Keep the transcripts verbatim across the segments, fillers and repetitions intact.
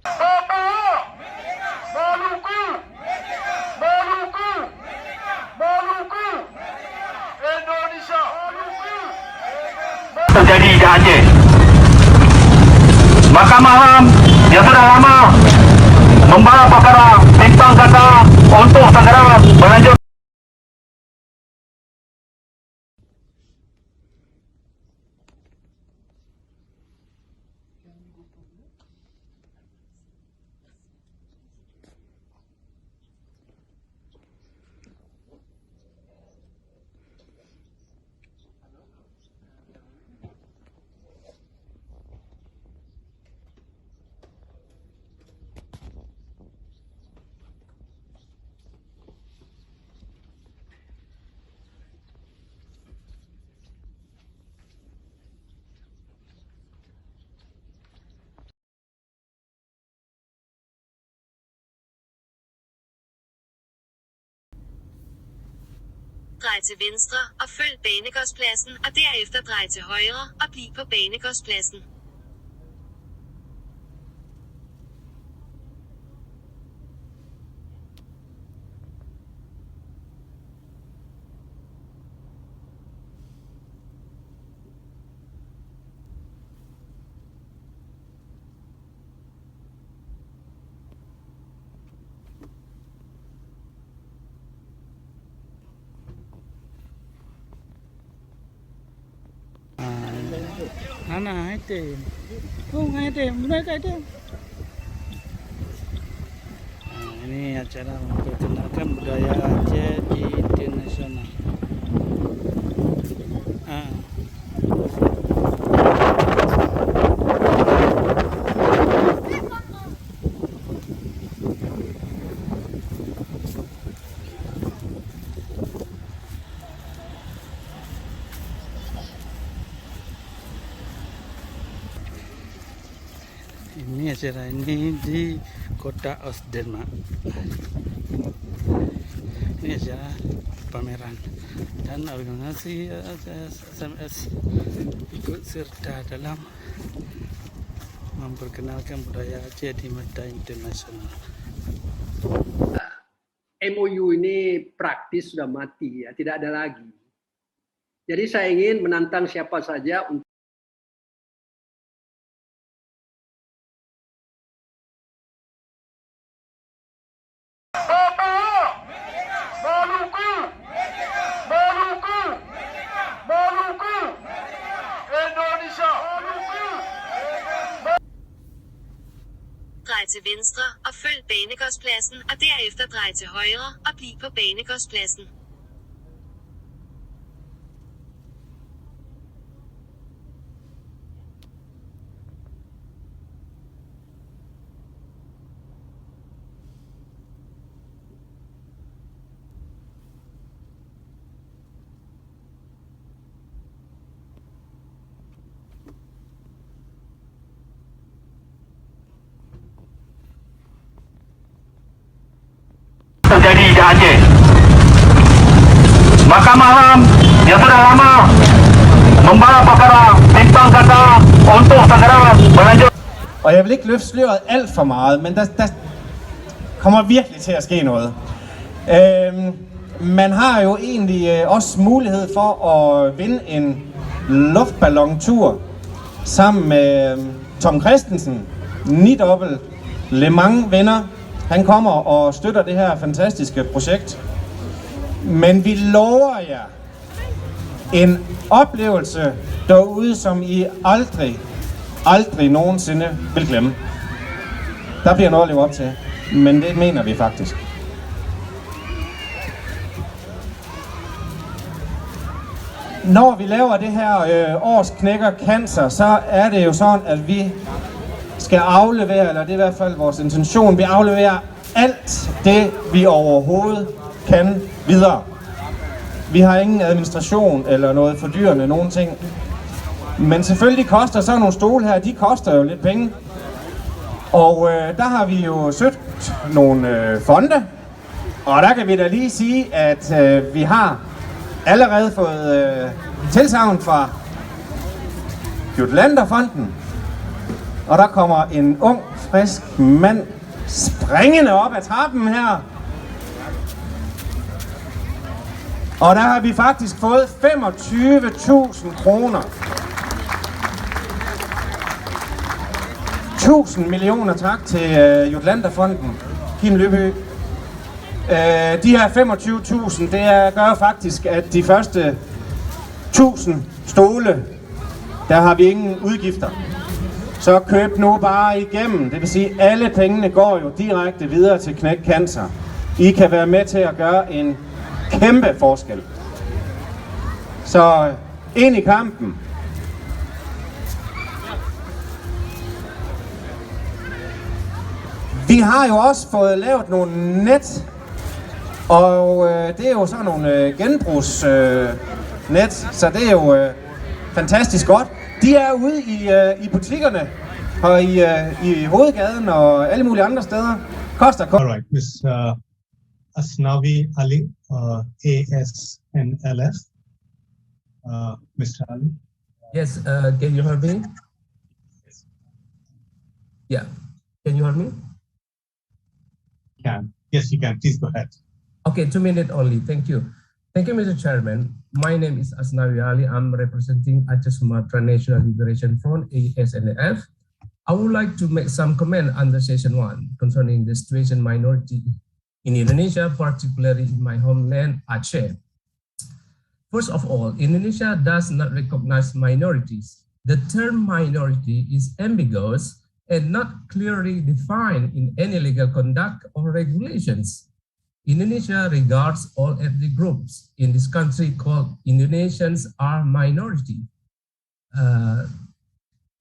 Papua! Maluku! Maluku! Maluku! Indonesia! Maluku! Terjadi di Aceh. Mahkamah HAM yang sudah lama membawa perkara simpang kata untuk segera berlanjut. Drej til venstre og følg banegårdspladsen, og derefter drej til højre og bliv på banegårdspladsen. Ah, hana item. Oh, hana item. Beuna ka item. Ah, ini acara memperkenalkan budaya Aceh di internasional. Ah. Ini acara ini di kota Osdemak. Ini acara pameran dan organisasi S M S ikut serta dalam memperkenalkan budaya Aceh di mata internasional. M O U ini praktis sudah mati, ya, tidak ada lagi. Jadi saya ingin menantang siapa saja untuk Papua! Maluku! Maluku! Maluku! Indonesia! Maluku! Drej til venstre og følg banegårdspladsen, og derefter drej til højre og bliv på banegårdspladsen. Terjadi di Aceh. Mahkamah HAM yang sudah lama membawa perkara simpang kata untuk segera berlanjut. Og jeg vil ikke løfte sløret alt for meget, men der, der kommer virkelig til at ske noget. Øhm, man har jo egentlig øh, også mulighed for at vinde en luftballontur sammen med øhm, Tom Christensen, nidobbelt Le Mans-vinder. Han kommer og støtter det her fantastiske projekt. Men vi lover jer en oplevelse derude, som I aldrig, aldrig nogensinde vil glemme. Der bliver noget at leve op til, men det mener vi faktisk. Når vi laver det her øh, årsknækker cancer, så er det jo sådan, at vi skal aflevere, eller det er i hvert fald vores intention, vi afleverer alt det, vi overhovedet kan, videre. Vi har ingen administration eller noget fordyrende nogen ting. Men selvfølgelig koster sådan nogle stole her, de koster jo lidt penge. Og øh, der har vi jo søgt nogle øh, fonde, og der kan vi da lige sige, at øh, vi har allerede fået øh, tilsagn fra Jutlanderfonden. Og der kommer en ung, frisk mand springende op ad trappen her. Og der har vi faktisk fået femogtyve tusind kroner. Tusind millioner tak til øh, Jutlanderfonden, Kim Lyby. Øh, de her femogtyve tusind, det er, gør faktisk, at de første tusind stole, der har vi ingen udgifter. Så køb nu bare igennem. Det vil sige, at alle pengene går jo direkte videre til Knæk Cancer. I kan være med til at gøre en kæmpe forskel. Så ind i kampen. Vi har jo også fået lavet nogle net, og øh, det er jo sådan nogle øh, genbrugs øh, net, så det er jo øh, fantastisk godt. De er ude i, øh, i butikkerne og i, øh, i hovedgaden og alle mulige andre steder. Koster, koster. All right, Miss uh, Asnawi Ali, uh, A S N L F. Uh, Mister Ali. Yes, uh, can you hear me? Yeah, can you hear me? Can. Yes, you can. Please go ahead. Okay, two minutes only. Thank you. Thank you, Mister Chairman. My name is Asnawi Ali. I'm representing Aceh Sumatra National Liberation Front, A S N L F. I would like to make some comment under section one concerning the situation minority in Indonesia, particularly in my homeland, Aceh. First of all, Indonesia does not recognize minorities. The term minority is ambiguous and not clearly defined in any legal conduct or regulations. Indonesia regards all ethnic groups in this country called Indonesians are minority. Uh,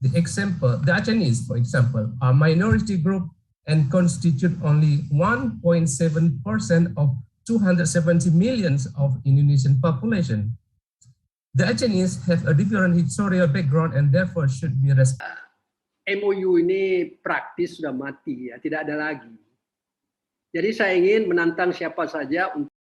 the example, the Achanese, for example, are minority group and constitute only one point seven percent of two hundred seventy millions of Indonesian population. The Achanese have a different historical background and therefore should be respected. M O U ini praktis sudah mati, ya, tidak ada lagi. Jadi saya ingin menantang siapa saja untuk